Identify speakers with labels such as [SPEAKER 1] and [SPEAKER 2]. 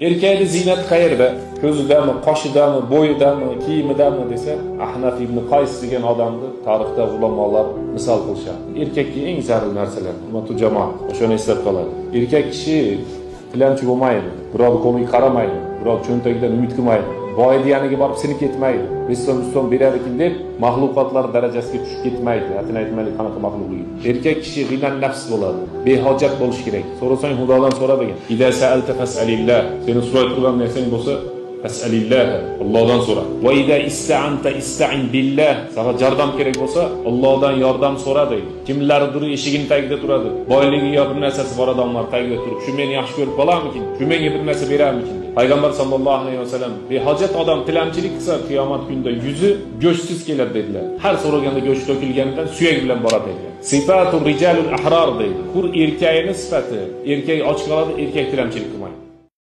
[SPEAKER 1] Erkakni ziynati qayerda? Ko'zidami, qoshidami, bo'yidami, kiyimidami desa, Ahnaf ibn Qays degan odamni tarixda ulamolar misol qilishadi. Erkakka eng zarur narsalar, hurmatli jamoat, o'shani eslab qoladi. Erkak kishi tilanchi bo'lmaydi, birov qo'liga qaramaydi, birov cho'ntagidan umid qilmaydi, boyni yoniga borib sinib ketmaydi, 5 so'm 100 so'm berar ekan deb maxluqotlar darajasiga tushib ketmaydi. Atini aytmaylik qanaqa maxluqligi. Erkak kishi g'inan nafs bo'ladi, behojat bo'lish kerak. So'rasang Xudodan so'ra degan. Ida sa'alta fas'alillah. Seni so'ray turgan narsang bo'lsa, fas'alillah, Allohdan so'ra. Va ida ista'anta ista'in billah. Sana yordam kerak bo'lsa, Allohdan yordam so'ra deydi. Kimlardir eshigini tagida turadi. Boyligi yo bir narsasi bor odamlar tagida turib, shu meni yaxshi ko'rib qolarmikin? Shu menga bir narsa berarmikin? Payg'ambar sallallohu alayhi vasallam behojat odam tilamchilik qilsa, qiyomat kunida yuzi go'shtsiz keladi dedilar. Har so'raganda go'sht to'kilganidan suyak bilan boradi dedilar. Sifatur rijalul ahrar deydi. Hur erkakning sifati. Erkak och qoladi, erkak tilamchilik qilmaydi.